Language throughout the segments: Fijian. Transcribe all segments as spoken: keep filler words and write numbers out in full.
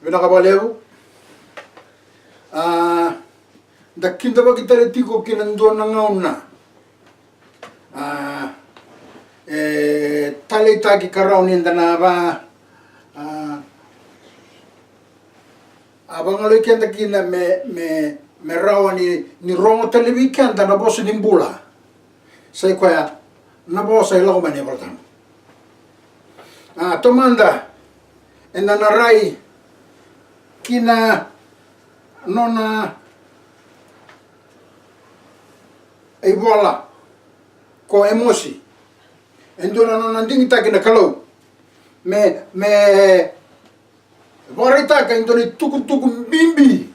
Vinaka vakalevu. A, da kidavaki tale tiko ki na dua na gauna. A, e taleitaki ka rawa ni da na va, a, a vagaloi keda kina me, me, me rawa ni, ni rogo tale vei keda na vosa ni bula. Sa i koya na vosa e lako mai na iVolatabu. A, taumada eda na rai ki na nona ivola ko Emosi. E dua na nona digitaki na Kalou me, me vakaraitaka e dua na itukutuku bibi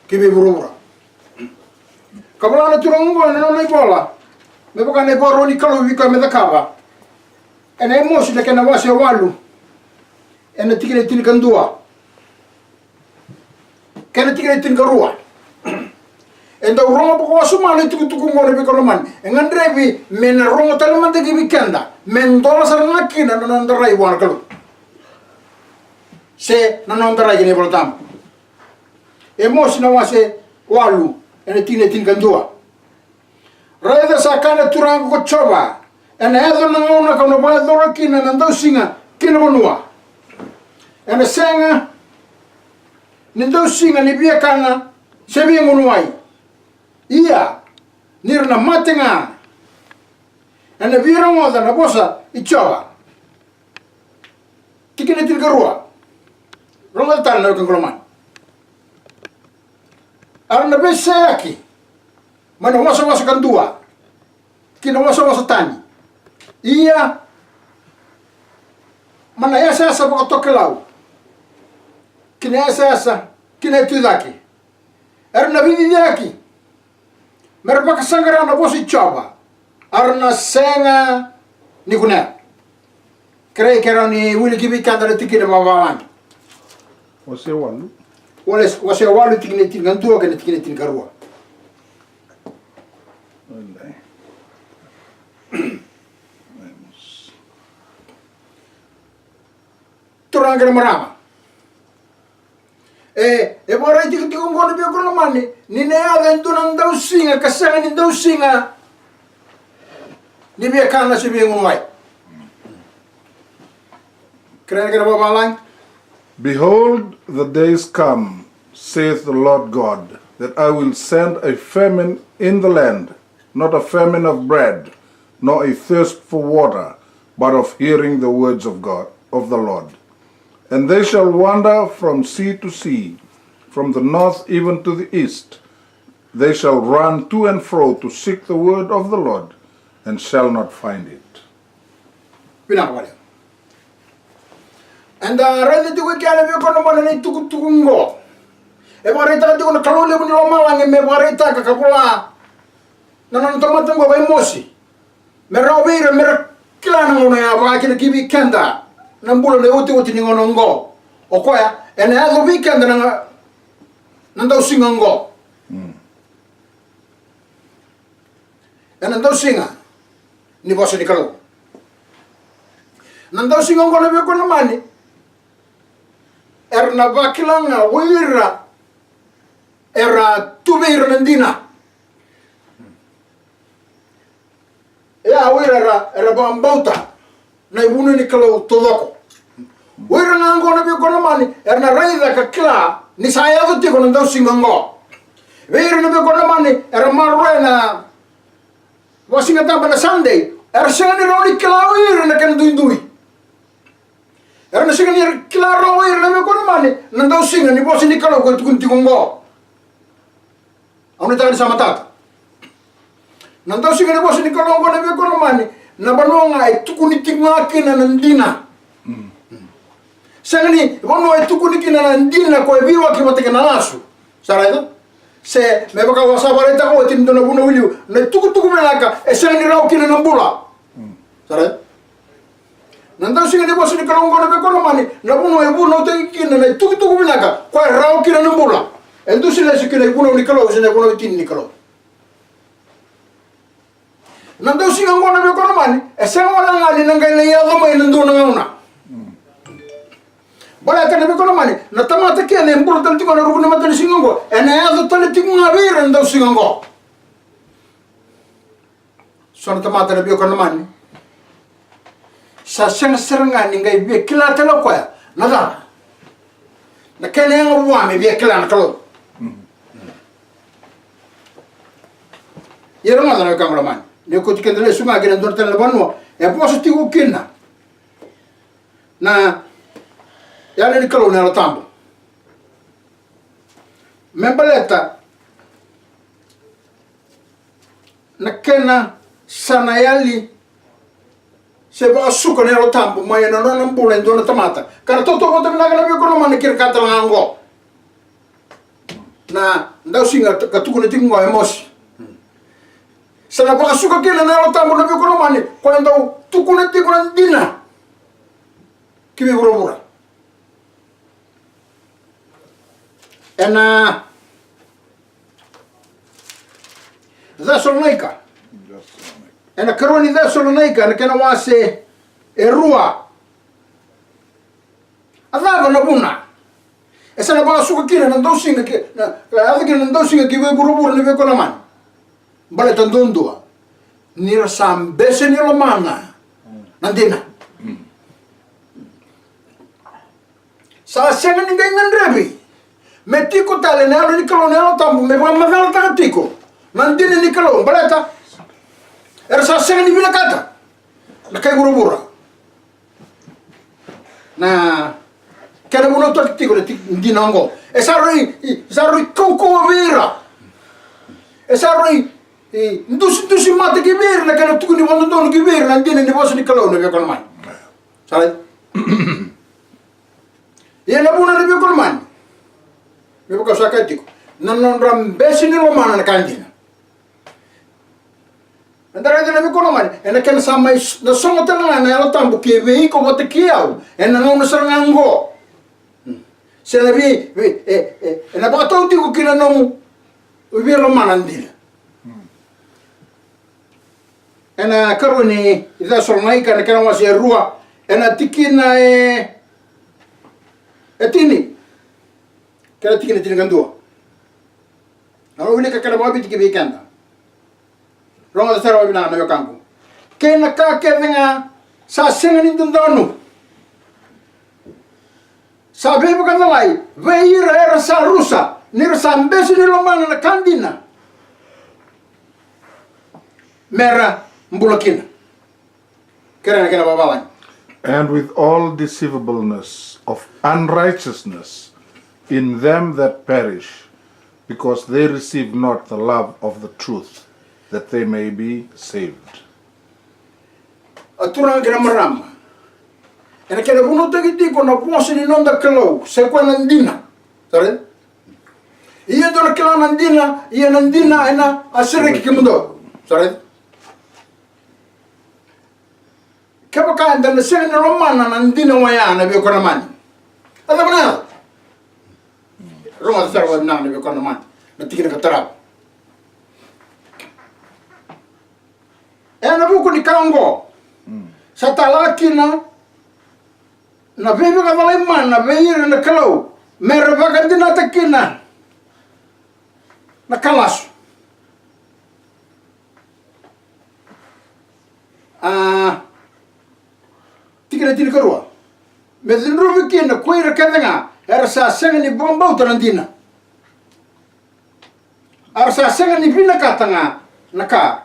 ki vei vuravura. Ka vola na turaga oqo ena nona ivola me vaka na ivakarau ni Kalou vei koya me cakava. Ena Emosi na kena wase e walu, ena tikina e tinikadua kei na tikina e tinikarua. E dau rogo vakawasoma na itukutuku oqo na veiwekani lomani. E gadrevi me na rogo tale mada ki vei keda me dola sara ga kina na noda rai vua na Kalou se na noda rai ki na iVolatabu. Emosi na wase walu, ena tikina e tinikadua. Raica, sa kaya na Turaga ko Jiova, ena yaco na gauna kau na vakayacora kina na dausiga ki na vanua. Ena sega ni dausiga ni viakana se viagunu wai. Ia, ni ra na mate ga ena veirogoca na vosa i Jiova. Tikina e tinikarua. Rogoca tale na wekaqu lomani. A ra na veiseyaki mai na wasawasa kadua ki na wasawasa tani, ia mai na yasayasa vakatokelau ki na yasayasa ki na yatu i cake. Era na veiciciyaki me ra vakasaqara na vosa i Jiova, a ra na sega ni kunea. Kerei ke rawa ni wili ki vei keda na tikina vakavalagi. Wase walu. Wale, wase walu, tikina e tinikadua kei na tikina e tinikarua. Wale. Turaga kei na marama. E, e vakaraitaka tiko oqo na veiwekani lomani, ni na yaco e dua na dausiga ka sega ni dausiga ni viakana se viagunu wai. Kerei na kena vakavalagi. Behold, the days come, saith the Lord God, that I will send a famine in the land, not a famine of bread, nor a thirst for water, but of hearing the words of God, of the Lord. And they shall wander from sea to sea, from the north even to the east. They shall run to and fro to seek the word of the Lord, and shall not find it. Vinaka vakalevu. Eda raica tiko e kea na veiwekani lomani na itukutuku oqo. E vakaraitaka tiko na Kalou levu ni lomalagi me vakaraitaka ka vola na nona tamata oqo ko Emosi. Me rawa vei ira me ra kila na gauna ya, vaka kina ki vei keda na bula na iotioti ni gauna oqo. O koya ena yaco vei keda na, na dausiga oqo. Mm. Ena dausiga ni vosa ni Kalou. Na dausiga oqo na veiwekani lomani, era na vakila ga o ira era tu vei ira na dina. Ia o ira era, era vakabauta na ivunau ni Kalou taucoko. O ira ga oqo na veiwekani lomani, era na raica ka kila ni sa yaco tiko na dausiga oqo. Vei ira na veiwekani lomani era maroroya na vakasigatabu na Sunday, era sega ni rawa ni kila o ira na kena duidui. Era na sega ni kila rawa o ira na veiwekani lomani na dausiga ni vosa ni Kalou ko e tukuni tiko oqo. Au nuitaka ni sa matata. Na dausiga ni vosa ni Kalou oqo na veiwekani lomani, na vanua ga e tukuni tiko ga kina na dina. Mm. Sega ni vanua e tukuni kina na dina ko e veiwaki vata kei na lasu. Sa raica? Se me vaka au sa vakaraitaka oti ni dua na vunau i liu, na itukutuku vinaka e sega ni rawa kina na bula. Mm. Sa raica? Na dausiga ni vosa ni Kalou oqo na veiwekani lomani, na vanua e vunautaki kina na itukutuku vinaka ko e rawa kina na bula. E dusi lesu kina ivunau ni Kalou se na ivunau e tini ni Kalou. Na dausiga oqo na veiwekani lomani, e sega wale ga ni na qai lai yaco mai na dua na gauna. Baleta na veiwekani lomani, na tamata kece e bula tale tiko ena ruku ni matanisiga oqo, ena yaco tale tiko ga vei ira na dausiga oqo. So na tamata na veiwekani lomani, sa sega sara ga ni qai via kila tale o koya na cava na kena yaga vua me via kila na Kalou. Ia rogoca na wekaqu lomani, ni kauti keda lesu ga ki na dua tale na vanua e vosa tiko kina na yalo ni Kalou, na Yalo Tabu. Me baleta na kena sa na yali se vakasuka na Yalo Tabu mai na nona bula e dua na tamata. Ka na tautauvata vinaka na veiwekani lomani, kei ira ka tale ga oqo na dausiga ka tukuna tiko oqo e Mosi. Sa na vakasuka kina na Yalo Tabu na veiwekani lomani, koya dau tukuna tiko na dina ki vei vuravura. Ena Cesalonaika. Ena karua ni Cesalonaika, na kena wase e rua. A cava na vuna e sa na vakasuka kina na dausiga ki, na, e yaco kina na dausiga ki vei vuravura na veiwekani lomani? Baleta duadua, ni ra sa bese ni lomana na dina. Sa sega ni qai gadrevi me tiko tale na Yalo ni Kalou, na Yalo Tabu, me vakamacalataka tiko na dina ni Kalou, baleta era sa sega ni vinakata na kai vuravura. Na kena vunautaki tiko na ti-, dina oqo, e sa rui, e sa rui kaukauwa vei ira. E sa rui, e, dusidusi mata ki vei ira na kena tukuni vakadodonu ki vei ira na dina ni vosa ni Kalou, na veiwekani lomani. Sa rai? Ia na vuna, na veiwekani lomani, me vaka au sa kaya tiko, na nodra bese ni lomana na ka dina. Eda raica, na veiwekani lomani, ena kena sa mai s-, na sogo tale ga na Yalo Tabu ki vei iko vata kei au ena gauna sara ga oqo. Se na vei, vei, e, e, ena vakatau tiko ki na nomu via lomana na dina. Ena karua ni Cesalonaika, na kena wase e rua, ena tikina e, e tini kei na tikina e tinikadua. Au wilika kena vakaviti ki vei keda. Rogoca sara vakavinaka, na wekaqu. Kei na ka kece ga sa sega ni dodonu sa veivakacalai vei ira era sa rusa, ni ra sa bese ni lomana na ka dina, me ra bula kina. Kere na kena vavalagi. And with all deceivableness of unrighteousness in them that perish, because they receive not the love of the truth, that they may be saved. A turaga kei na marama, ena kena vunautaki tiko na vosa ni noda Kalou, se koya na dina. Sa raica? Ia dou na kila na dina, ia na dina ena sereki kemudou. Sa raica? Kevaka eda na sega ni lomana na dina oya, na veiwekani lomani, a cava na yaco? Rogoca sara vakavinaka, na veiwekani lomani, na tikina ka tarava. Ena vuku ni ka oqo, sa tala kina na veivakacalai mana vei ira na Kalou, me ra vakadinata kina na ka lasu. A, tikina tinikarua. Me cudruvi kina ko ira kece ga era sa sega ni vakabauta na dina, a ra sa sega ni vinakata ga na ka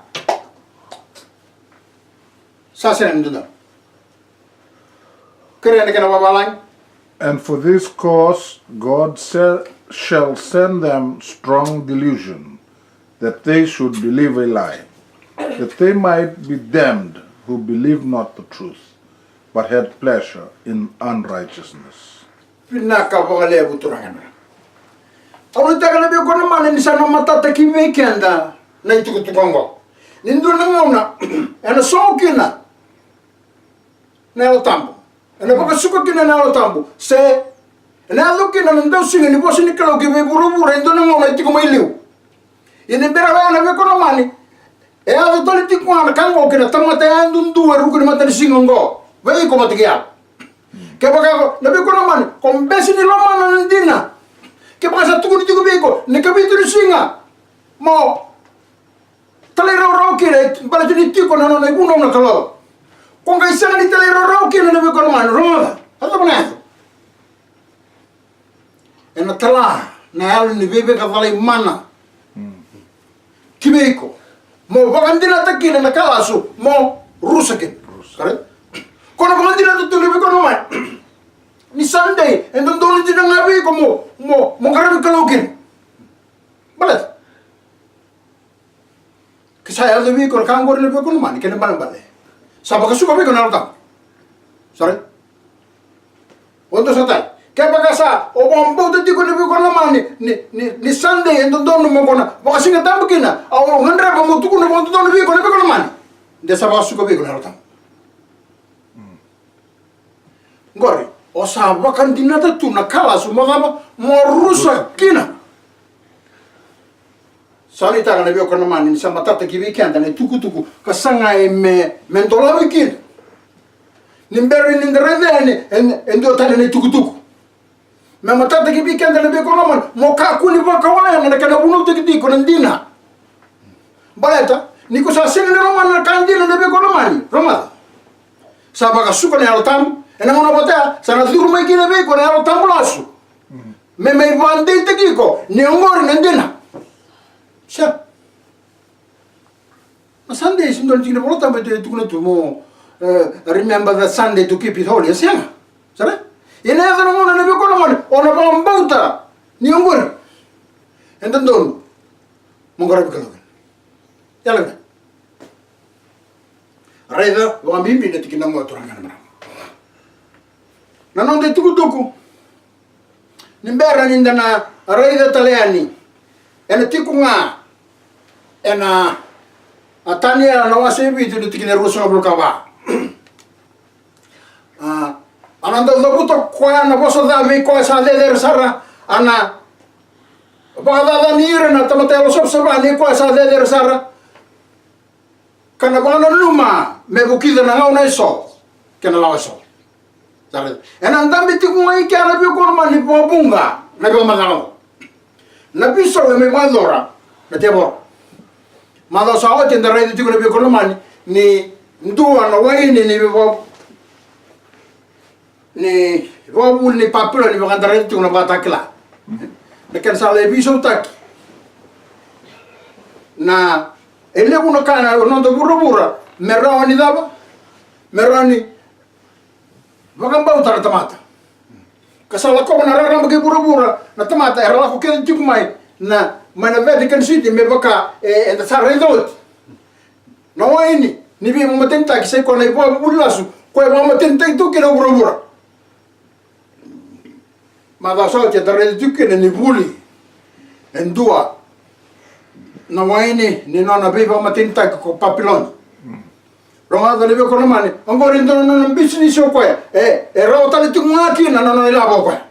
sa sega ni dodonu. Kerea na kena vavalagi. And for this cause God se-, shall send them strong delusion, that they should believe a lie, that they might be damned who believe not the truth, but had pleasure in unrighteousness. Vinaka vakalevu turaga. Au nuitaka na veiwekani lomani ni sa na matata ki vei keda na itukutuku oqo. Ni dua na gauna ena sogo kina na Yalo Tabu, ena vakasuka kina na Yalo Tabu, se ena yaco kina na dausiga ni vosa ni Kalou ki vei vuravura e dua na gauna e tiko mai liu. Ia ni bera vaya, na veiwekani lomani, e yaco tale tiko ga na ka oqo ki na tamata yadudua e ruku ni matanisiga oqo, vei iko vata kei au. Kevaka ko na vei iko na mani, ko bese ni lomana na dina. Kevaka sa tukuni tiko vei iko ni ka vitu ni siga mo talairawarawa kina, e baleta ni tiko na nona ivunau na Kalou. Ko qai sega ni talairawarawa kina na vei iko na mani, rogoca. Sa cava na yaco? Ena tala na yalo ni veivakacalai mana ki vei iko, mo vakadinata kina na ka lasu mo rusa kina. Correct? Ko na vakadinata tu na vei iko na mani ni Sunday e dodonu dina ga vei iko mo, mo, mo qaravi Kalou kina. Baleta ke sa yaco vei iko na ka oqori na vei iko na mani, kena ibalebale sa vakasuka vei iko na Yalo Tabu. Sa raica? O dou sa tale. Kevaka sa o vakabauta tiko na vei iko na mani ni, ni, ni Sunday e dodonu mo ko na vakasigatabu kina, au gadreva mo tukuna vakadodonu vei iko na vei iko na mani, de sa vakasuka vei iko na Yalo Tabu. Qori, o sa vakadinata tu na ka lasu mo cava? Mo rusa kina. Sa nuitaka na vei iko na mani ni sa matata ki vei keda na itukutuku ka sagai me, me dolavi kina. Ni bera ni da raica yani e, e dua tale na itukutuku. Me matata ki vei keda na vei iko na mani mo kakua ni vakawaya na kena vunautaki tiko na dina. Baleta ni ko sa sega ni lomana na ka dina na vei iko na mani, rogoca. Sa vakasuka na Yalo Tabu ena gauna vata ya, sa na curu mai kina vei iko na Yalo Tabu lasu me mai vakadeitaki iko ni oqori na dina. Sa na Sunday, se dua na tikina Vola Tabu e tukuna tu mo, e, remember the Sunday to keep it holy. E sega. Sa raica? Ia na yaco na gauna na vei iko na mani o na vakabauta ni oqori e dodonu mo qaravi Kalou kina. Yalo vinaka. Raica vakabibi na tikina qo, turaga na marama. Na noda itukutuku ni bera ni da na raica tale yani ena tiko ga ena, a, Taniela na wase e vitu na tikina e ruasagavulu ka va. A, a na dau cavuta ko koya na vosa ca vei koya sa cecere sara, a na vakacacani ira na tamata yalosavasava ni koya sa cecere sara, ka na vakananuma me vukica na gauna eso kei na lawa eso. Sa raica? Ena dabe tiko ga i kea na vei iko na mani vakavuqa na ivakamacala oqo. Na veisau e mai vakayacora na tevoro. Macawa sa oti eda raica tiko na vei iko na mani ni dua na waini ni veiva ni vakavuvuli ni Papiloni, vaka da raica tiko na Vakatakila. Na kena sa lai veisautaki na, e levu na ka na noda vuravura me rawa ni cava? Me rawa ni vakabauta na tamata. Ka sa lakova na rarama kei vuravura na tamata, era lako kece tiko mai na, mai na Vatican City, me vaka e, eda sa raica oti. Na waini ni veivakamatenitaki sai koya na ivakavuvuli lasu, koya e vakamatenitaki tu kina o vuravura. Macawa sa oti eda raica tiko kina ni vuli e dua na waini ni nona veivakamatenitaki ko Papiloni. Rogoca na vei iko na mani, oqori e dua na nona bisinisi o koya. E, e rawa tale tiko ga kina na nona ilavo o koya.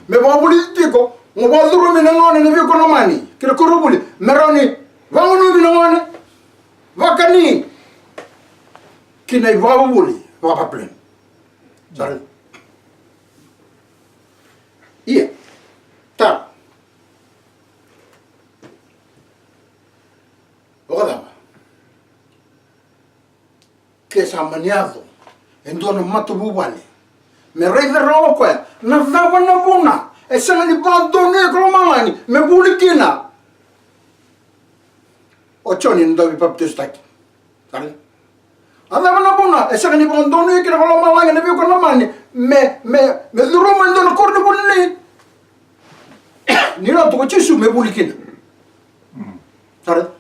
Me vakavulici tiko, mo vakacurumi na gone na vei iko na mani ki na koronivuli me rawa ni vagunuvi na gone, vakani ki na ivakavuvuli vakapapileni. Sa raica? Ia, taro. Vakacava ke sa mani yaco e dua na matavuvale me raica rawa o koya na cava na vuna e sega ni vakadonuya ko lomalagi me vuli kina o Joni na Dauveipapatisotaki? Sa raica? A cava na vuna e sega ni vakadonuya kina ko lomalagi na vei iko na mani me, me, me curuma e dua na koronivuli ni, ni lotu ko Jisu me vuli kina? Sa raica?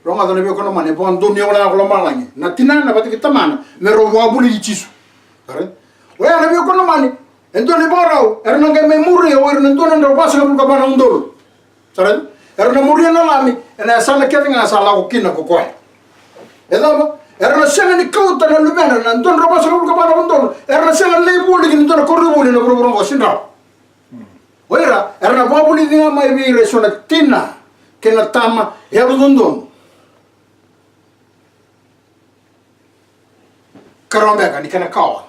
Rogoca na vei iko na mani, e vakadonuya wale ga ko lomalagi na tinana vata kei tamana me rau vakavulici Jisu. Sa raica? Oya na vei iko na mani, e dua na ivakarau era na qai mai muria o ira na dua na drau vasagavulu ka va na udolu. Sa raica? Era na muria na Lami ena yasana kece ga sa lako kina ko koya. E cava? Era na sega ni kauta na luvena na dua na drau vasagavulu ka va na udolu, era na sega ni lai vuli ki na dua na koronivuli na vuravura oqo, sega ni rawa. O ira era na vakavulici ga mai vei ira e so na tina kei na tama yalododonu. Ka rawa beka ni kena kawa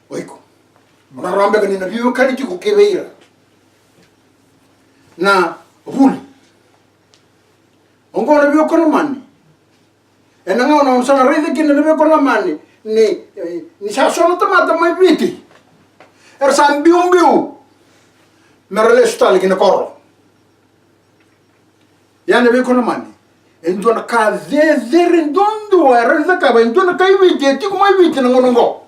O iko, o na rawa beka ni na veiwekani tiko kei vei ira na vuli. Oqo na veiwekani lomani. Ena gauna o na sa na raica kina na veiwekani lomani ni, ni sa so na tamata mai Viti era sa biubiu me ra lesu tale ki na koro. Ia na veiwekani lomani, e dua na ka cecere duadua e rawa ni cakava e dua na kai Viti e tiko mai Viti na gauna oqo.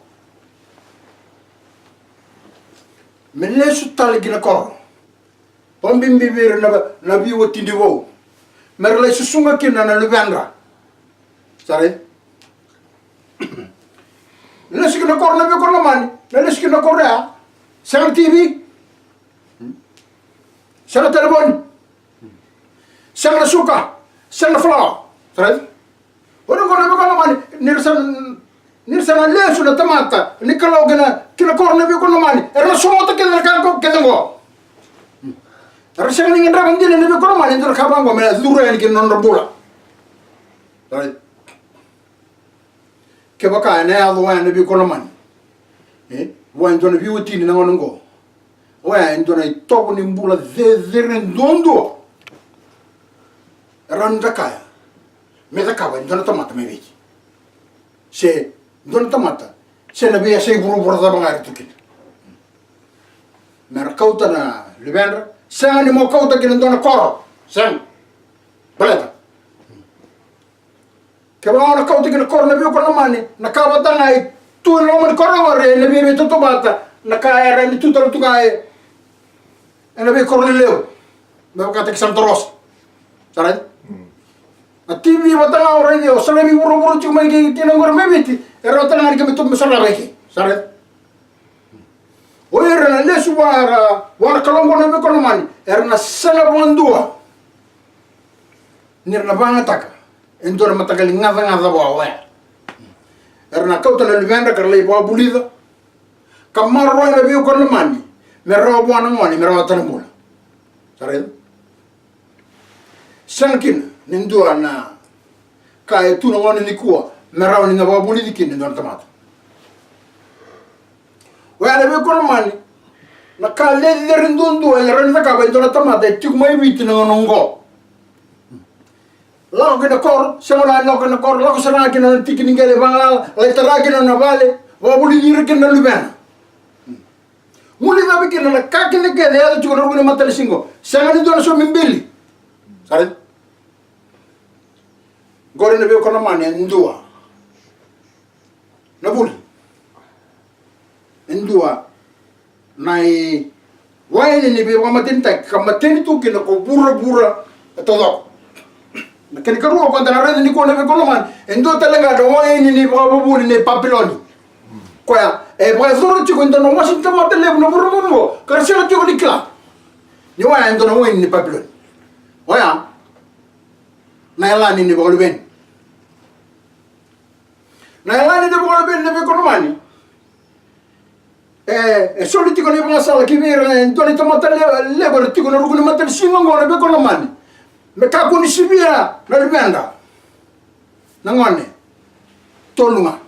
Me lesu tale ki na koro. Vakabibi vei ira na, na veiwatini vou me ra lai susuga kina na luvedra. Sa raica? Lesu ki na koro na veiwekani lomani, na lesu ki na koro ya. Sega na T V. Sega na telefoni. Sega na suka. Sega na falawa. Sa raica? O na qo na veiwekani lomani, ni ra sa, ni ra sa na lesu na tamata ni Kalou ki na, ki na koro na veiwekani lomani, era na sogota kece na ka qo kece qo. Era sega ni gadreva dina na veiwekani lomani e dua na ka vaqo me na curu yani ki na nodra bula. Sa raica? Kevaka ena yaco oya na veiwekani lomani, e, vua e dua na veiwatini na gauna oqo, oya e dua na itovo ni bula cecere duadua e rawa ni da kaya me cakava e dua na tamata mai Viti, se dua na tamata, se na veiyasai vuravura cava ga era tu kina. Me ra kauta na luvedra. Sega ni mo kauta ki na dua na koro. Sega. Baleta kevaka o na kauta ki na koro na veiwekani lomani, na ka vata ga e tu ena loma ni koro oqori ena via veitautauvata na ka era ni tu tale tu ga e, ena veikoro lelevu. Me vakataki Santa Rosa. Sa raica? Na T V vata ga o raica, o sarava i vuravura tiko mai kei, kei na qori mai Viti, era vata ga ni ka me tu me sarava i kei. Sa raica? O ira na lesu vua, era vua na Kalou oqo na veiwekani lomani, era na sega vakadua ni ra na vagataka e dua na mataqali gacagaca vua oya. Era na kauta na luvedra ka ra lai vakavulica ka maroroya na veiwekani lomani me rawa vua na gone me rawata na bula. Sa raica? Sega kina ni dua na ka e tu na gauna nikua me rawa ni na vakavulici kina e dua na tamata. Oya na veiwekani lomani, na ka cecere duadua e rawa ni cakava e dua na tamata e tiko mai Viti na gauna oqo. Lako ki na koro, sega ni lako ki na koro, lako sara ga ki na tiki ni qele vagalala, lai tara kina na vale, vakavulici ira kina na luvena. Gulicavi kina na ka kecekece e yaco tiko na ruku ni matanisiga. Sega ni dua na saumi bili. Sa raica? Qori na veiwekani lomani, e dua na vuli, e dua na iwaini ni veivakamatenitaki ka mateni tu kina ko vuravura e taucoko. Na kena ikarua ko da na raica nikua na veiwekani lomani, e dua tale ga na waini ni vakavuvuli nei Papiloni. Koya e vakayacora tiko e dua na wase ni tamata levu na vuravura oqo ka ra sega tiko ni kila ni oya e dua na waini ni Papiloni. Oya na yalani ni vakaluveni. Na yalani ni vakaluveni na veiwekani lomani, e, e soli tiko na ivakasala ki vei ira e dua na tamata le-, levu era tiko na ruku ni matanisiga oqo na veiwekani lomani, me kakua ni sivia na luvedra na gone. Tolu ga.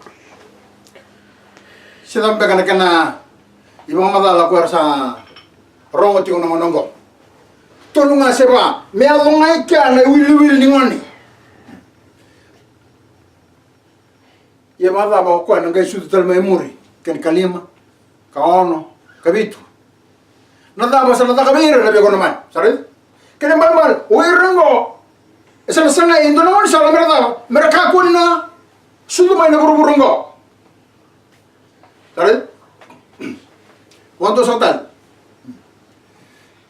Se cava beka na kena ivakamacala ko era sa rogo tiko na gauna oqo? Tolu ga se va me yaco ga i kea na iwiliwili ni gone. Ia vakacava o koya na qai sucu tale mai muri? Kena ikalima, ka ono, ka vitu. Na cava sa na caka vei ira na veiwekani lomani? Sa raica? Kena ibalebale o ira oqo e sa na sagai e dua na gaunisala me ra cava? Me ra kakua ni na sucu mai na vuravura oqo. Sa raica? Vakadua sara tale.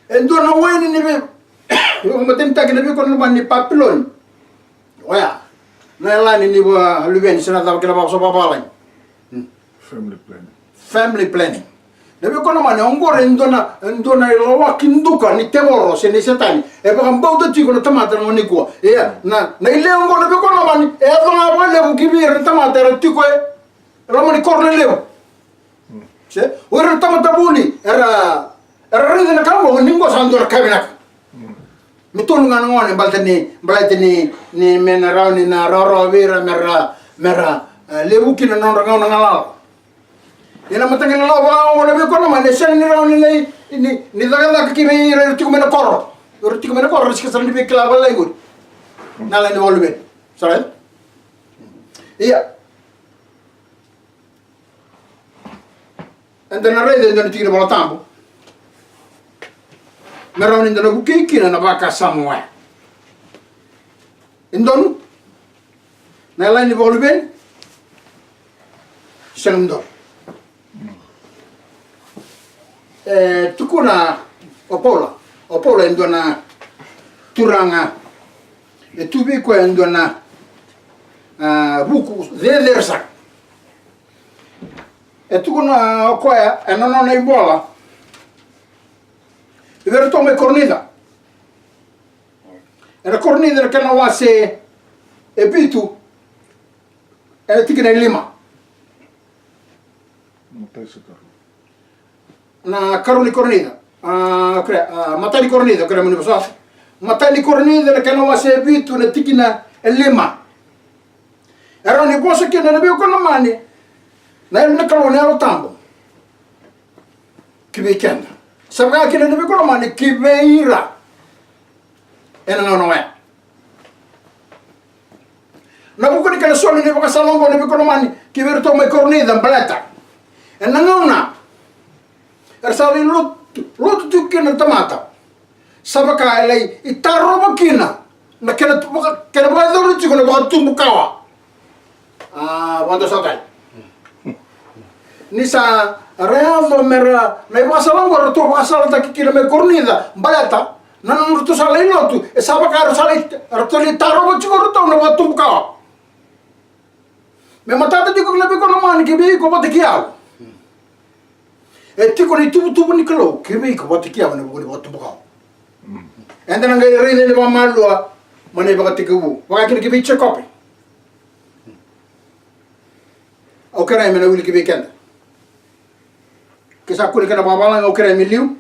E dua na waini ni vei, vakamatenitaki na veiwekani lomani ni Papiloni. Oya na yalani ni vakaluveni, se na cava kina vakasova vavalagi. Family planning. Family planning. Na veiwekani lomani, oqori e dua na, e dua na ilawaki duka ni tevoro se ni Setani e vakabauta tiko na tamata na gauna nikua. Ia na, na ile oqo na veiwekani lomani e yaco ga vakalevu ki vei ira na tamata era tiko e loma ni koro lelevu. Se o ira na tamata vuli era, era raica na ka oqo ni qo sa dua na ka vinaka. Me tolu ga na gone baleta ni, baleta ni, ni me na rawa ni na rawarawa vei ira me ra, me ra, e, levu kina na nodra gauna galala. Ia na mataqali lawa vakaoqo, na veiwekani lomani, e sega ni rawa ni, ni, ni cakacaka ki vei ira era tiko mai na koro. Era tiko mai na koro era sega sara ni via kila vakalailai qori na lawa ni vakaluveni. Sa raica? Ia. Eda na raica e dua na tiki ni Vola Tabu me rawa ni da na vukei kina na vakasama oya. E donu na lawa ni vakaluveni? Sega ni donu. E tukuna o Paula, o Paula e dua na turaga e tu vei koya e dua na, a, vuku cecere sara. E tukuna o koya ena nona ivola vei iratou mai Korinica. Ena Korinica na kena wase e vitu, ena tikina e lima. Matai se karua? Na karua ni Korinica. A, kere, a, matai ni Korinica, kere mani vosa. Matai ni Korinica na kena wase e vitu na tikina e lima. E rawa ni vosa kina na veiwekani lomani na Yalo ni Kalou, na Yalo Tabu ki vei keda. Sa vaka kina na veiwekani lomani ki vei ira ena gauna oya. Na vuku ni kena soli na ivakasala oqo na veiwekani lomani ki vei iratou mai Korinica baleta ena gauna era sa lai lotu, lotu tiko kina na tamata, sa vaka e lai tarova kina na kena, kena vakayacori tiko na vakatubu kawa. A, vakadua sa tai. Ni sa ra yaco me ra, na ivakasala oqo ratou vakasalataki kina mai Korinica baleta na nodratou sa lai lotu, e sa vaka era sa lai, ratou lai tarova tiko ratou na vakatubu kawa. Me matata tiko na veiwekani lomani ki vei iko vata kei au. E tiko na ituvatuva ni Kalou ki vei iko vata kei au ena vuku ni vakatubu kawa. Eda na qai raica ni vakamalua mai na ivakatekivu, vaka kina ki vei Jekope. Au kerea me na wili ki vei keda. Ke sa kune kena vakavalagi, au kerea me liu.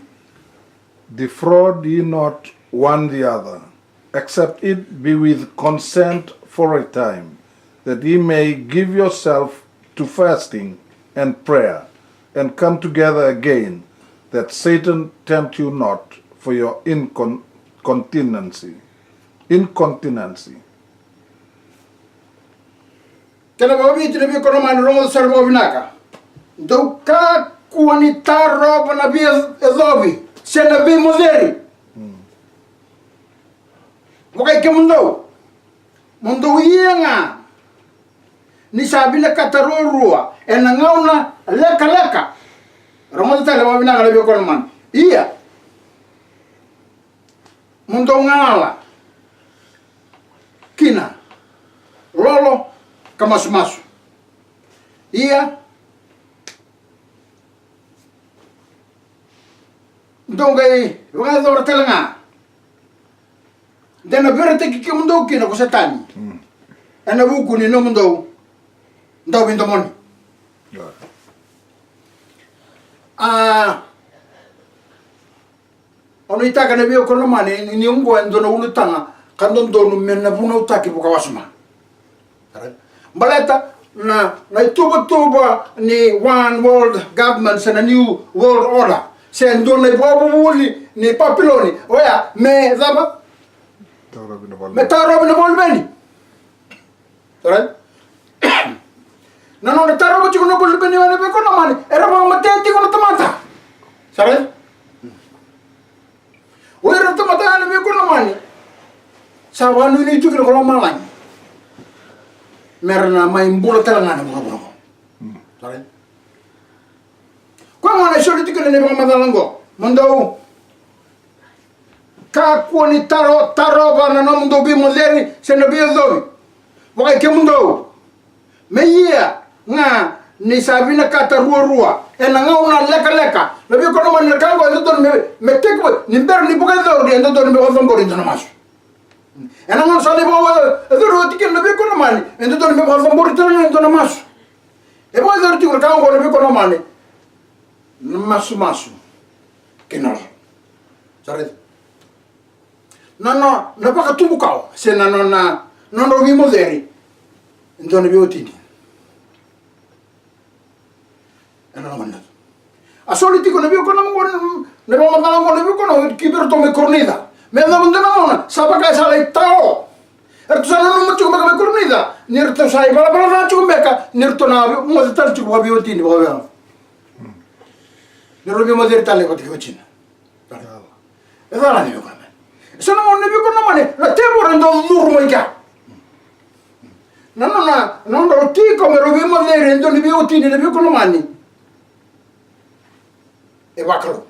Defraud ye not one the other, except it be with consent for a time, that ye may give yourself to fasting and prayer, and come together again, that Satan tempt you not for your incon-, continency, incontinency. Kena vakaviti na veiwekani lomani, rogoca sara vakavinaka. Dou kakua ni tarova na veiyacovi se na veimoceri. Vakai kemudou, mo dou ia ga ni sa vinakata ruarua ena gauna lekaleka. Rogoca tale vakavinaka na veiwekani lomani. Ia mo dou galala kina lolo ka masumasu. Ia dou qai vakayacora tale ga de na veretaki kemudou kina ko Setani ena vuku ni nomudou dauveidomoni. A, au nuitaka na veiwekani lomani ni oqo e dua na ulutaga ka dodonu me na vunautaki vakawasoma. Baleta na, na ituvatuva ni One World Government se na New World Order se dua na ivakavuvuli ni Papiloni oya me cava? Me tarovi na vakaluveni. Alright? Na nona tarova tiko na vakaluveni oya na veiwekani lomani, era vakamatea tiko na tamata. Sa raica? O ira na tamata ya na veiwekani lomani, sa vakanuinui tu kina ko lomalagi me ra na mai bula tale ga na vuravura oqo. Sa raica? Koya gona e soli tiko na ivakamacala oqo. Mo dou kakua ni taro, tarova na nomudou veimoceri se na veiyacovi. Vakai kemudou, me ia ga ni sa vinakata ruarua ena gauna lekaleka. Na veiwekani lomani, na ka oqo e dodonu me, me tekivu ni bera ni vakayacori, e dodonu me vakacabori e dua na masu. Ena gauna sa lai vakayacori oti kina, na veiwekani lomani, e dodonu me vakacabori tale ga e dua na masu. E vakayacori tiko na ka oqo, na veiwekani lomani, na masumasu kei na lolo. Sa raica? Na, na, na vakatubu kawa se na, na, na, na nodra veimoceri e dua na veiwatini. Ena loma ni A soli tiko na veiwekani oqo, na vakamacala oqo na veiwekani oqo ki vei iratou mai Korinica. Me yacova dua na gauna sa vaka e sa lai tao. Eratou sa nanuma tiko beka mai Korinica ni ratou sa ivalavala ca tiko beka ni ratou na moce tale tiko vakaveiwatini vakaveiwatini. Ni rau veimoceri tale vata kei watina. E cala ni veiwekani. E sa na gauna ni veiwekani, na tevoro e dau curu mai kea. Na nona, na nona tiko me rau veimoceri e dua ni veiwatini na veiwekani. E vakalou.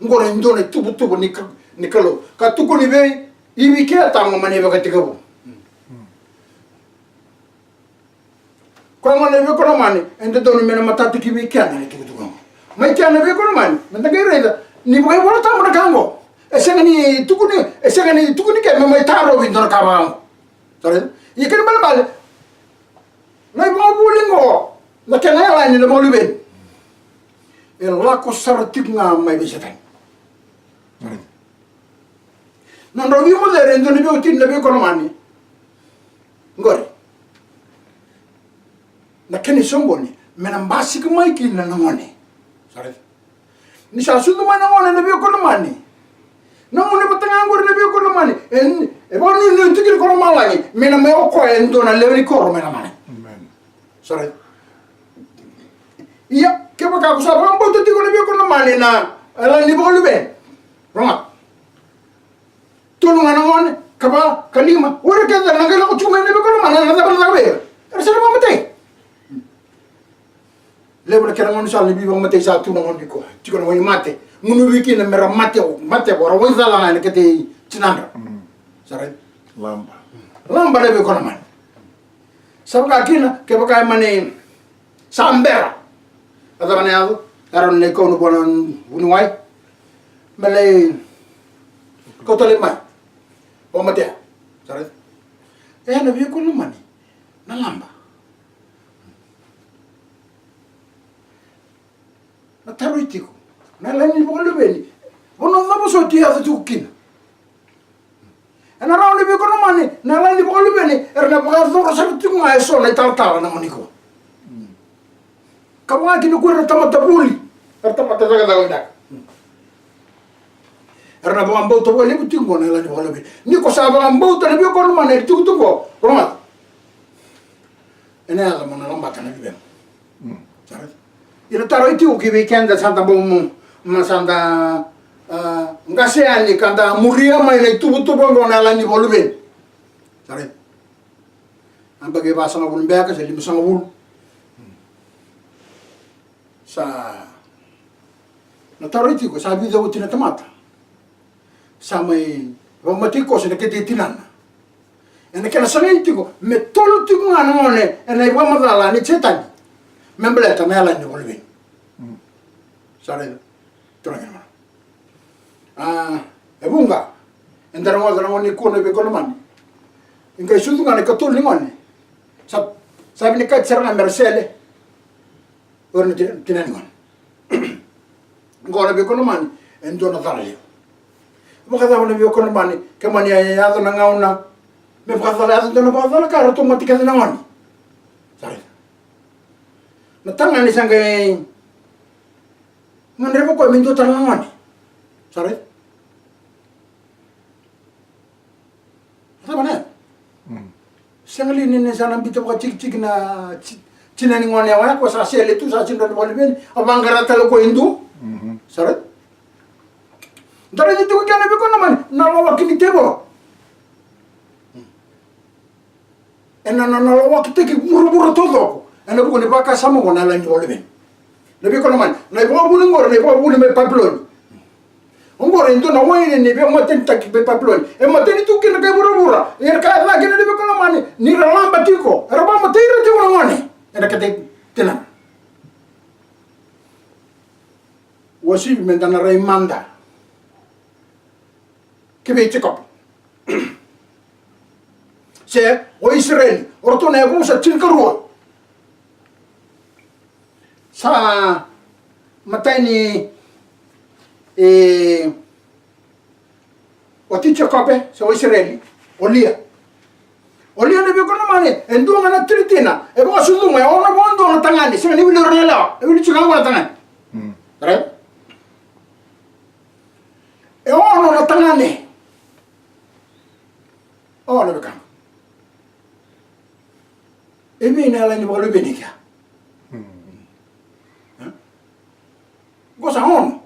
Oqo e dua na ituvatuva ni ka, ni Kalou. Ka tukuni vei Ivi kei Atama mai na ivakatekivu. Koya gona na veiwekani, e dodonu me na matata ki vei keda na itukutuku oqo. Mai kea na veiwekani, me da qai raica ni vakaivola tabu na ka oqo. E sega ni tukuni, e sega ni tukuni ke me mai tarovi dua na ka vaka oqo. Sa raica? Ia kena ibalebale, na ivakavuvuli oqo, na kena yalani na vakaluveni, e lako sara tiko ga mai vei Setani. Sa raica? Na nodrau veimoceri e dua na veiwatini na veiwekani. Qori. Na kena isoqoni, me na basika mai kina na gone. Sa raica? Ni sa sucu mai na gone na veiwekani. Na gone vata ga qori na veiwekani. E, e vakanuinui tiko ni koro malagi. Me na mai o koya e dua na lewe ni koro mai na malagi. Amen. Sa raica? Ia, kevaka ko sa vakabauta tiko na veiwekani na yalani vakaluveni. Rogoca. Tolu ga na gone, ka va, ka lima. O ira kece na qai lako tiko mai na veiwekani, na cava na caka vei ira? Era sa na vakamatei. Levu na kena gaunisala ni veivakamatei sa tu na gauna nikua. Tiko na wai mate. Gunuvi kina me ra mate, mate, vaka ra wai cala ga ena kete i tinadra. Sa raica? Laba. Laba na veiwekani. Sa vaka kina, kevaka e mani sa bera. A cava na yaco? Era na kau na vua na vuniwai me lai kauta laivi mai. Vakamatea. Sa raica? E na veiwekani na laba. Na taroi tiko na yalani vakaluveni. Vanua cava soti e yaco tiko kina. Ena rawa ni veiwekani na yalani vakaluveni era na vakayacora sara tiko ga eso na italatala na gauna nikua. Ka vaka kina ko ira na tamata vuli, era tamata cakacaka vinaka. Era na vakabauta vakalevu tiko qo na yalani vakaluveni. Ni ko sa vakabauta na veiwekani na itukutuku qo, rogoca. Ena yaco mo na labata na luvemu. Sa raica? Ia na taroi tiko ki vei keda sa da bau mo, ma sa da, a, qase yani ka da muria mai na ituvatuva oqo na yalani vakaluveni. Sa raica? A baki e vasagavulu beka se limasagavulu. Sa na taroi tiko, sa vica oti na tamata sa mai vakamatei koso ena kete i tinana. Ena kena sagai tiko me tolu tiko ga na gone ena ivakamacala ni Setani me baleta na yalani vakaluveni. Sa raica? Turaga na marama. A, e vuqa eda rogoca na gauna nikua na veiwekani. E qai sucu ga na ikatolu ni gone. Sa, sa vinakati sara ga me ra sele. O ira na tina, tina ni gone. Qo na veiwekani e dua na cala levu. Vakacava na veiwekani ke mani yaco na gauna me vakacala, yaco dua na vakacala ka ratou mate kece na gone. Sa raica? Na tagane sa qai gadreva o koya me dua tale na gone. Sa raica? Cava na? Sega li ni sa na biuta vakatikitiki na ti-, tina ni gone oya ko sa sele tu, sa sega ni vakaluveni, a vaqara tale ko e dua. Sa raica? Da raica tiko kina na veiwekani na lawaki ni tevoro. Ena nona lawakitaki vuravura taucoko ena vuku ni vakasama oqo na yalani vakaluveni. Na veiwekani, na ivakavuvuli oqori na ivakavuvuli mai Papiloni. Oqori e dua na waini ni veimatenitaki mai Papiloni. E mateni tu kina kai vuravura. Ia na ka e ca kina na veiwekani ni ra laba tiko, era vakamatei ira tiko na gone ena kete i tinana. Uasivi me da na rai mada ki vei Jekope. Se o Isireli, o ratou na yavusa tinikarua. Sa matai ni, e, wati Jekope, se o Isireli, o Lia. O Lia, na veiwekani lomani, e dua ga na tinitina e vakasucuma, e ono vakadua na tagane, sega ni wili ira na yalewa, e wili tiko ga na tagane. Right? E ono na tagane. O na veiwekani. E vei na yalani vakaluveni kea? Qo sa ono.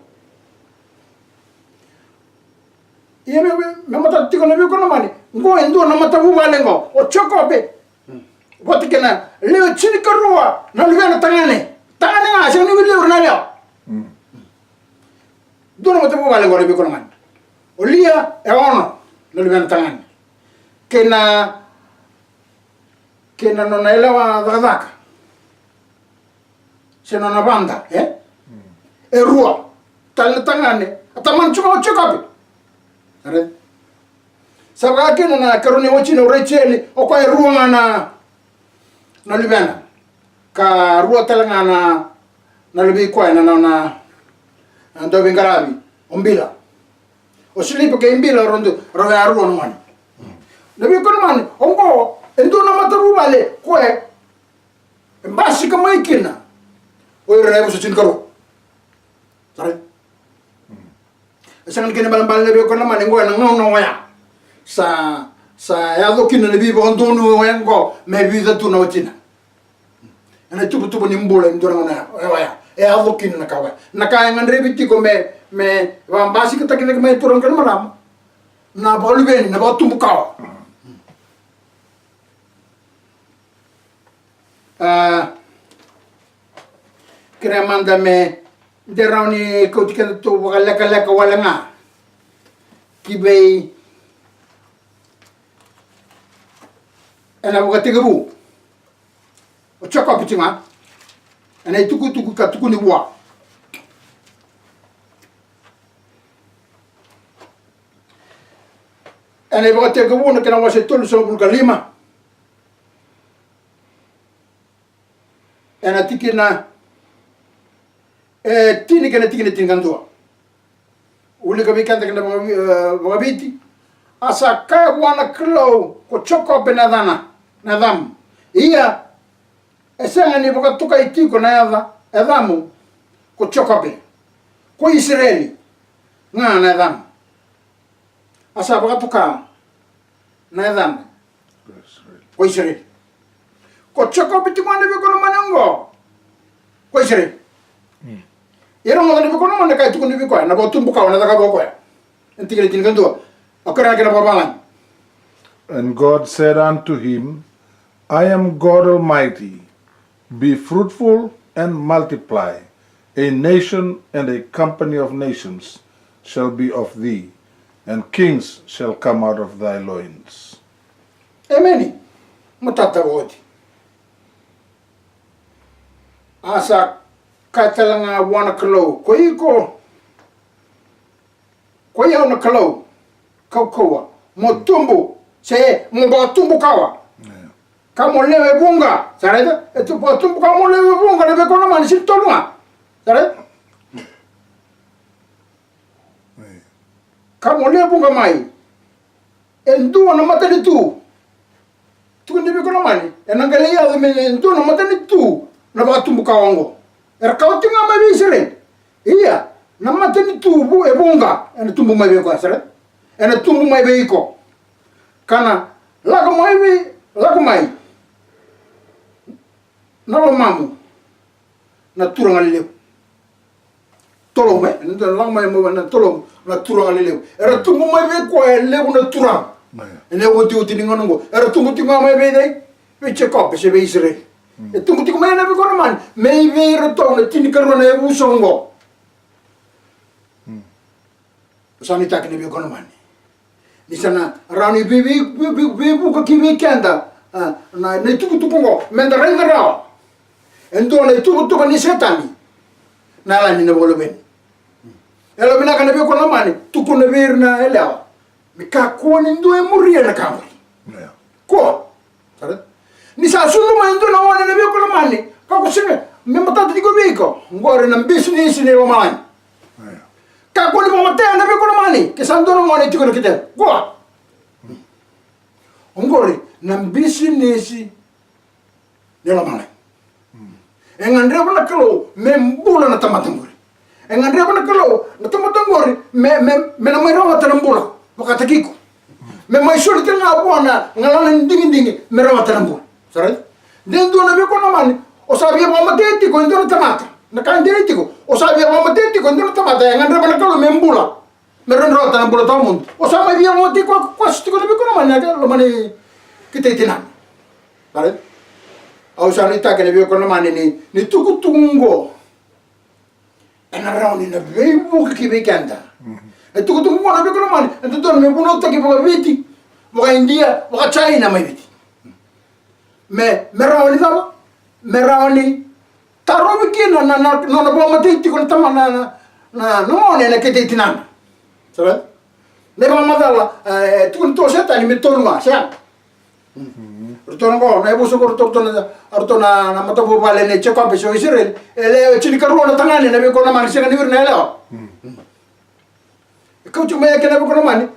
Ia me, me, me matata tiko na veiwekani lomani, qo e dua na matavuvale qo, o Jekope vata kei na lewe tinikarua na luvena tagane. Tagane ga, sega ni wili ira na yalewa. Dua na matavuvale qo na veiwekani lomani. O Lia e ono na luvena tagane. Kei na, kei na nona yalewa cakacaka. Se nona vada, e? E rua tale na tagane, a tamana tiko o Jekope. Sa vaka kina na karua ni watina o Rejeli, o koya e rua ga na, na luvena. Ka rua tale ga na, na luvei koya na, na, na, na dauveiqaravi, o Bila. O Silipa kei Bila, rau dau, rau yarua na gone. Na veiwekani lomani, oqo e dua na matavuvale koya e basika mai kina o ira na yavusa tinikarua. Sa raica? E sega ni kena ibalebale, na veiwekani lomani, oqo ena gauna oya sa, sa yaco kina na veivakadonui oya oqo me vica tu na watina. Ena ituvatuva ni bula e dua na gauna oya, oya, oya e yaco kina na ka oya. Na ka e gadrevi tiko me, me vakabasikataki cake mai na turaga kei na marama, na vakaluveni, na vakatubu kawa. A, kerea mada me de rawa ni kauti kedatou vakalekaleka wale ga ki vei, ena Vakatekivu. O Jekope tiko ga ena itukutuku ka tukuni vua. Ena iVakatekivu na kena wase tolusagavulu ka lima, ena tikina e tini kei na tikina tinikadua. Wilika vei keda kei na vaka-, e, vakaviti. A sa kaya vua na Kalou ko Jekope na yacana, na yacamu. Ia e sega ni vakatokai tiko na yaca, yacamu ko Jekope. Ko Isireli ga na yacamu. A sa vakatoka na yacana ko Isireli. Ko Jekope tiko ga na veiwekani lomani oqo. Ko Isireli. Ia rogoca na veiwekani lomani na ka e tukuni vei koya, na vakatubu kawa na cakava o koya. Ena tikina tinikadua. Au kerea na kena vakavalagi. And God said unto him, I am God Almighty. Be fruitful and multiply. A nation and a company of nations shall be of thee, and kings shall come out of thy loins. Emeni. Matata oti. A sa kaya tale ga vua na Kalou, ko iko, koi au na Kalou kaukauwa, mo tubu, se mo vakatubu kawa. Ka mo lewe vuqa. Sa raica? E tu vakatubu kawa, mo lewe vuqa, na veiwekani lomani, sega ni tolu ga. Sa raica? Ka mo lewe vuqa mai e dua na matanitu. Tukuni vei iko na mani, ena qai lai yaco me dua na matanitu na vakatubu kawa oqo. Era kawa tiko ga mai vei Isireli. Ia na matanitu vu e vuqa ena tubu mai vei iko, Isireli. Ena tubu mai vei iko. Ka na lako mai vei, lako mai na lomamu na turaga lelevu. Tolomu, e, na lako mai, mai na tolomu na turaga lelevu. Era tubu mai vei koya e levu na turaga. Ena iotioti ni gauna oqo era tubu tiko ga mai vei cei? Vei Jekope se vei Isireli. E tubu tiko mai na veiwekani lomani, mai vei iratou na tinikarua na yavusa oqo. Sa nuitaki na veiwekani lomani ni sa na rawa ni vei, vei, vei, vei, veivuke ki vei keda, a, na, na itukutuku oqo, meda raica rawa e dua na ituvatuva ni Setani na yalani na vakaluveni. Yalovinaka na veiwekani lomani, tukuna vei ira na yalewa me kakua ni dua e muria na ka qori. Kua. Sa raica? Ni sa sucu mai e dua na gone na veiwekani lomani, ka ko sega, me matata tiko vei iko, qori na bisinisi ni lomalagi. Kakua ni vakamatea na veiwekani lomani ke sa dua na gone tiko na kete. Kua. Oqori na bisinisi ni lomalagi. E gadreva na Kalou me bula na tamata oqori. E gadreva na Kalou na tamata oqori me, me, me na mai rawata na bula vakataki iko. Me mai soli tale ga vua na galala ni digidigi me rawata na bula. Sa raica? De dua na veikonamani o sa via vakamatea tiko e dua na tamata. Na ka dina tiko, o sa via vakamatea tiko e dua na tamata, e gadreva na Kalou me bula. Me rawata na bula tawamudu. O sa mai via vakamatea koya, koya sa tiko na veikonamani, na loma ni kete i tinana. Sa raica? Au sa nuitaka na veikonamani ni, ni tukutuku oqo ena rawa ni na veivuke ki vei keda. Na tukutuku oqo na veikonamani e dodonu me vunautaki vakaViti, vakaIdia, vakaChaina mai Viti. Me, me rawa ni cava? Me rawa ni tarovi kina na, na, na nona vakamatei tiko na tama, na, na, na, na gone ena kete i tinana. Sa raica? Na ivakamacala, e, tukuna tu o Setani me tolu ga, sega. Ratou na qo, na yavusa qo ratou, ratou na, ratou na, na matavuvale nei Jekope se o Isireli, e lewe tinikarua na tagane, na veikonamani sega ni viri na yalewa. E kauti mai e kena veikonamani,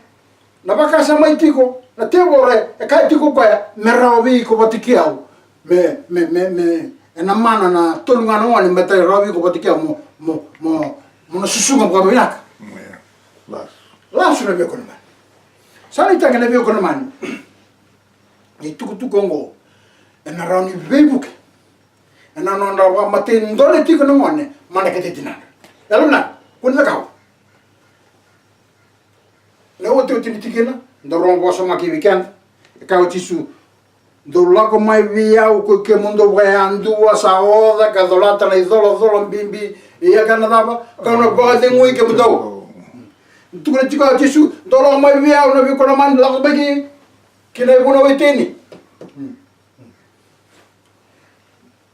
na vakasama e tiko, na tevoro e kaya tiko o koya, me rawa vei iko vata kei au, me, me, me, me, ena mana na tolu ga na gone, me rawa vei iko vata kei au mo, mo, mo, mo na susuga vakavinaka. Lasu. Lasu na veikonamani. Sa nuitaki na veikonamani. Ni tukutuku oqo ena rawa ni veivuke ena nodra vakamatei dole tiko na gone mai na kete i tinadra. Yalo vinaka, kua ni cakava. Na iotioti ni tikina, dau rogo vakasoma ki vei keda. E kaya o Jisu, dou lako mai vei au koi kemudou vakayadua sa oca ka colata na icolacola bibi, ia ka na cava, kau na vakacegui kemudou. Tukuna tiko o Jisu, dou lako mai vei au na veikonamani, lako mai ki, ki na ivunau e tini.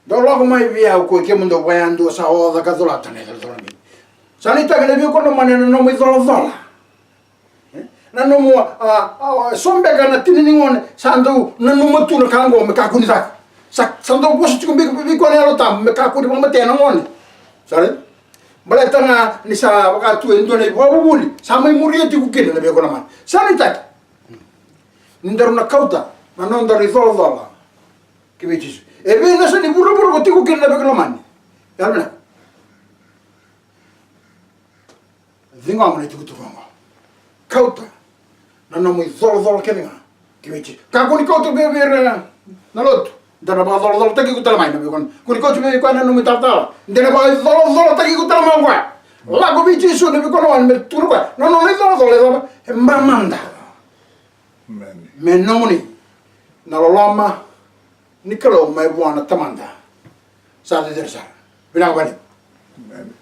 Dou lako mai vei au koi kemudou vakayadua sa oca ka colata na icolacola bibi. Sa nuitaki na veikonamani ena nomu icolacola. E? Na nomu, a, a, so beka na tina ni gone sa dau nanuma tu na ka oqo me kakua ni caka. Sa, sa dau vosa tiko beka vei koya na Yalo Tabu me kakua ni vakamatea na gone. Sa raica? Baleta ga ni sa vaka tu e dua na ivakavuvuli sa mai muria tiko kina na veikonamani. Sa nuitaki ni daru na kauta na nodaru icolacola ki vei Jisu. E vei na yasa ni vuravura ko tiko kina na veikonamani? Yalo vinaka. Ciqoma na itukutuku oqo. Kauta na nomu icolacola kece ga ki vei Jisu. Kakua ni kauta vei, vei ira na lotu. Da na vakacolacolataki iko tale mai na veikonamani. Kua ni kauta vei koya na nomu italatala. Da na vakacolacolataki iko tale mai o koya. Lako vei Jisu na veikonamani me tukuna o koya na nona icolacola e cava? E mamada. Emeni. Me nomuni na loloma ni Kalou mai vua na Tamada sa cecere sara. Vinaka vakalevu. Emeni.